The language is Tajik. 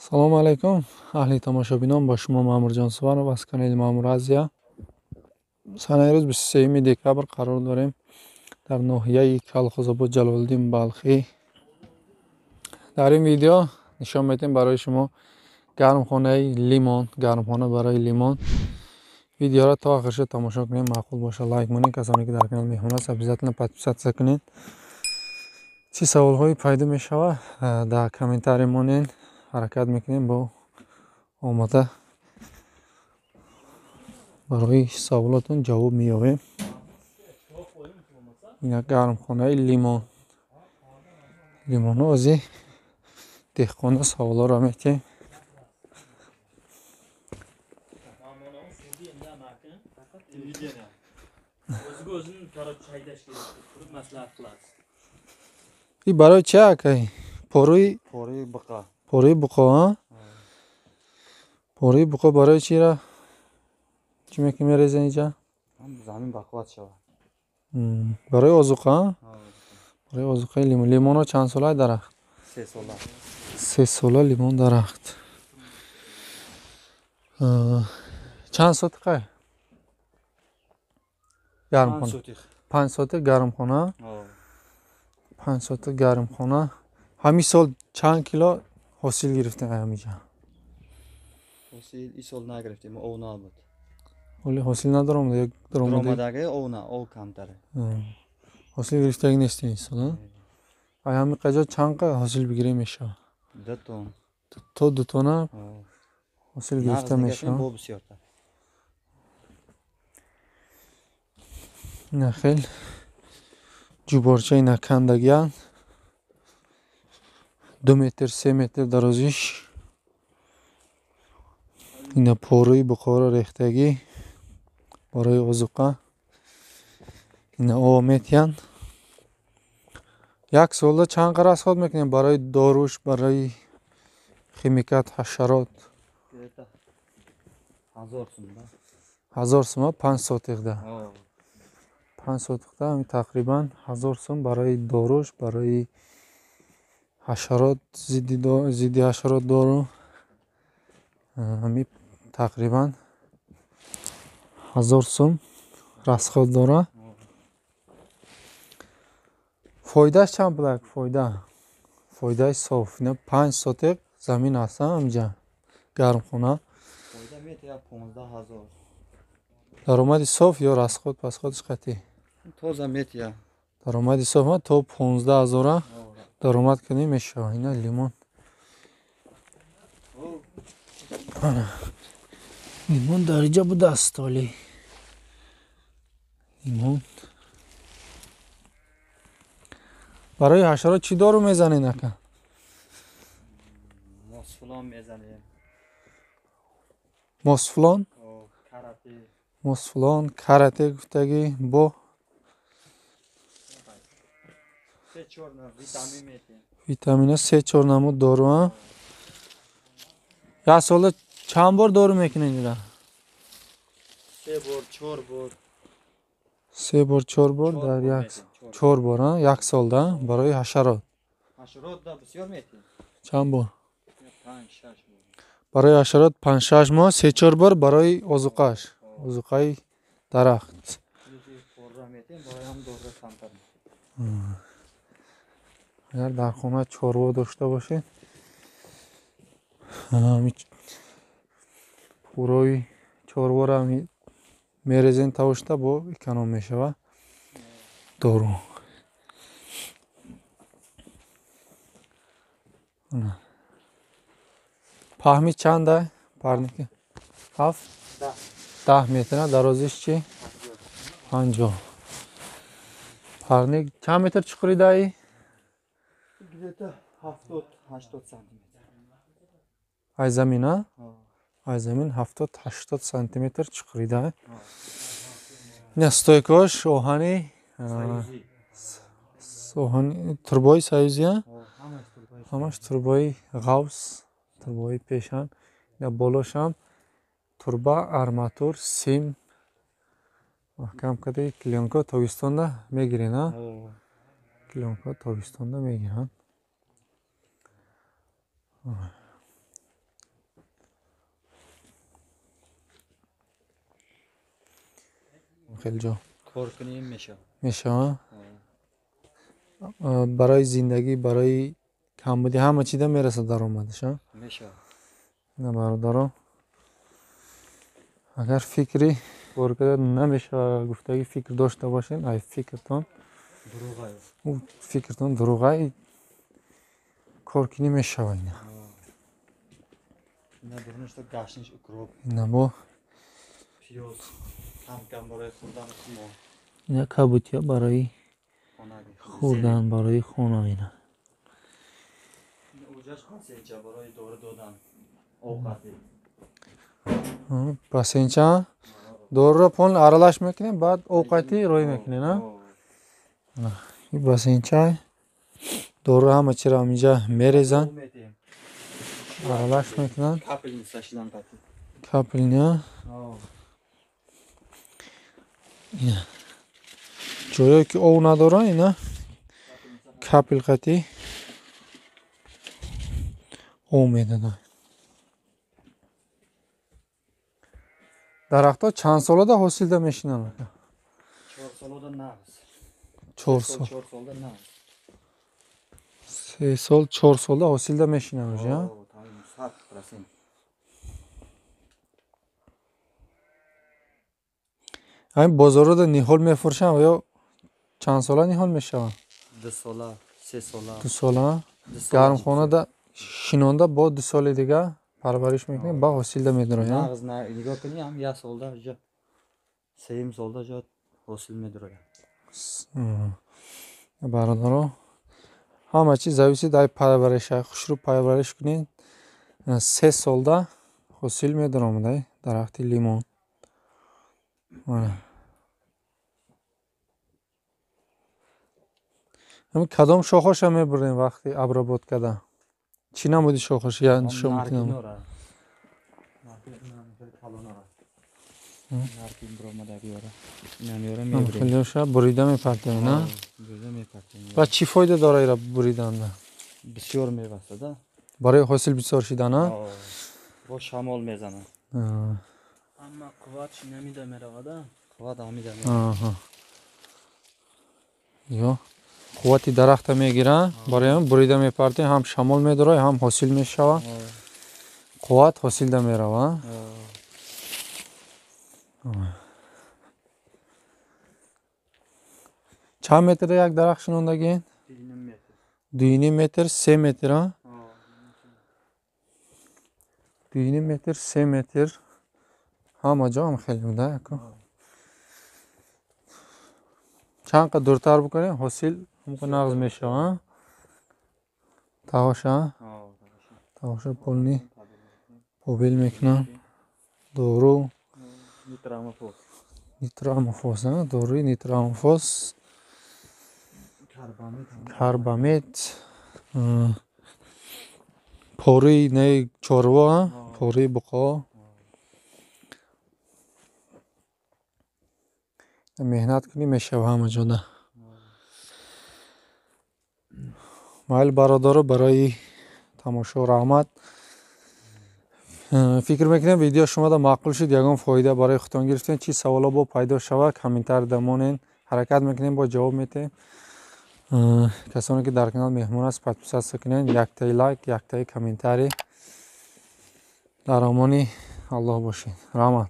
Салому алайкум, аҳли тамошобинон, бо шумо Маъмурҷон Суванов аз канали Маъмур Азия. Санаи рӯз 23 декабр қарор дорем дар ноҳияи Калхозобод Ҷалолиддин Балхӣ. Дар ин видео нишон медиҳем барои шумо гармхонаи лимон, гармхона барои лимон. Видеоро то охирша тамошо кунед, маъқул боша лайк монед, касоне ки дар канал меҳмон аст, обязательно подписаться кунед. Чӣ саволҳое пайдо мешавад, дар комментарий монед. Ҳаракат мекунем бо омода барои саволотон ҷавоб меёбем. Ина гармхонаи лимон. Лимонҳо ози деҳқонда саволҳоро метиҳем. И барои чи акай? Порои буқа. Пораи буқо, пораи буқо барои чира чӣ мекунӣ мерезен инҷа? Замин бақувват шавад. Барои озуқа? Барои озуқаи лимон. Лимонҳо чанд сола дарахт? 3 сола. 3 сола лимон дарахт. Чанд сотиқа? Гармхона. 5 сотиқ гармхона. 5 сотиқ гармхона. Ҳамин сол чанд кило ҳосил гирифтем ҳаминҷа? Ҳосил ин сол нагирифтем, ов набуд. Ҳоли ҳосил надоромада ё даромадаги ов на, ов камтаре. Ҳосил гирифтаги нестем ин сол, а? Ай ҳамин қаҷо чанд қа ҳосил бигирем мешавад? 2 тон. То 2 тона ҳосил гирифта мешавад. Бо бисёртар. Ина хел ҷуборчаи накандагианд. 2 метр, 3 метр дарозиш. Ина порои буқоро рехтагӣ барои озуқа. Ина об метиҳанд. Як солда чанд қара расход мекунем барои доруш, барои химикат, ҳашарот? 1000 сум. 1000 сум 5 сотиқда. 5 сотиқда тақрибан 1000 сум барои доруш, барои ҳашарот, зидди ҳашарот дору. Ҳами тақрибан 1000 сум расход дора. Фоидааш чанд пулак? Фоида. Фоидаи соф. Ина 5 сотиқ замин аст ҳаминҷа гармхона. Фоида метиҳад 15000. Даромади соф ё расход пасходаш қатъӣ? Тоза метиҳад. Даромади соф то 15000 даромад кунем мешавад. Ина лимон. Лимон дар инҷа будааст толи. Лимон. Барои ҳашарот чӣ дору мезанед ака? Мосфлон мезанем. Мосфлон? Карате. Мосфлон, карате гуфтагӣ бо 3-4 витамин метиҳем. Витамина 3-4 намуд дору, а? Як солда чанд бор дору мекунед ира? 3 бор, 4 бор. 3 бор, 4 бор дар як 4 бор, а? Як солда барои ҳашарот. Ҳашарот да бисёр метиҳем. Чанд бор? 5-6 бор. Барои ҳашарот 5-6 моҳ, 3-4 бор барои озуқаш, озуқаи дарахт. Агар дар хона чорво дошта бошед, пурои чорворо мерезен тавошта бо эконом мешавад дору. Паҳми чанда? Парники 7 10 метр, дарозиш чи? 50. Парник чанд метр чуқуридаи? Где-то 70-80 сантиметр. Ай замин, а? Ай замин 70-80 сантиметр чуқурида. Ина стойкош оҳани, оҳани турбои союзӣ, а? Ҳамаш турбои ғавс, турбои пешан. Ина болошам турба, арматур, сим маҳкам карда клеёнка тобистонда мегирен, а? Клеёнка тобистонда мегиранд. хел ҷо? Кор кунем мешавад. Мешавад? Барои зиндагӣ, барои камбудӣ ҳама чида мерасад даромадаш, а? Мешавад. На бародаро, агар фикри кор карда намешавад гуфтагӣ фикр дошта бошед, ай фикртон дурӯғ фикртон дурӯғай, кор кунӣ мешавад. Ина. Ина дурништа гашниш укроп. Ина бо пиёз кам-кам барои хӯрдан мо. Ина кабутия барои хӯрдан, барои хона ина. Уҷаш пасенча барои дору додан. Овқати. Пасенча доруро пон аралаш мекунем, баъд овқати рӯй мекунем, а? Ин басенча дору ҳама чиро инҷа мерезанд, аралаш мекунанд. Капельница шидан қати. Капельня. Ина. Ҷое ки ов надоранд, ина капел қати ов медоданд. Дарахтҳо чанд солада ҳосилда мешинанд? 4 солада нағз. 4 сол. 4 солда нағз. 3 сол, 4 солда ҳосилда мешинанд уже, а? 100%. Ҳамин бозорҳода ниҳол мефурӯшанд ё чанд сола ниҳол мешаванд? 2 сола, 3 сола. 2 сола? Гармхонада шинонда бо 2 соли дига парвариш мекунем, ба ҳосилда медарояд. Нағз нигоҳ кунӣ, ҳам 1 солда ҷо, 3 солда ҷо ҳосил медарояд. Бародаро, ҳама чиз зависит ай парвариш, ай хушрӯ парвариш кунед, 3 солда ҳосил медаромад ай дарахти лимон. Мана. Ҳамин кадом шохоша мебурем вақти обработкада? Чӣ намуди шохош? Я нишон мекунам. Хелеша бурида мепартем, на? Бурида мепартем. Ба чӣ фоида дора ира буриданда? Бисёр мевастада. Барои ҳосил бисёр шидана? Бо шамол мезанад. Амма қувватш намида меравада? Қувват ҳамида меравад. Ё қуввати дарахта мегира, барои ҳам бурида мепартем, ҳам шамол медорад, ҳам ҳосил мешавад. Қувват ҳосилда мерава. Чанд метр як дарахт шинондагин? 2,5 метр, 3 метр, а? 2,5 метр, 3 метр. Ҳама ҷо ҳам хеле буда, яко. Чанд қадр дуртар бикунем, ҳосил ҳамқа нағз мешава. Таҳоша? Таҳоша полни побел мекунам. Дору нитрамофос. Нитрамофос, а? Доруи нитрамофос. Карбамид. Пори не чорво, пори буқо. Меҳнат кунӣ мешава ҳама ҷода. Майли бародаро, барои тамошо раҳмат. Фикр мекунем видео шумода маъқул шуд, ягон фоида барои худтон гирифтем. Чӣ саволо бо пайдо шава, комментарийда монен, ҳаракат мекунем, бо ҷавоб метем. Касоне ки дар канал меҳмон аст, подписаться кунед, яктаи лайк, яктаи комментарий. Дар амони Аллоҳ бошед. Раҳмат.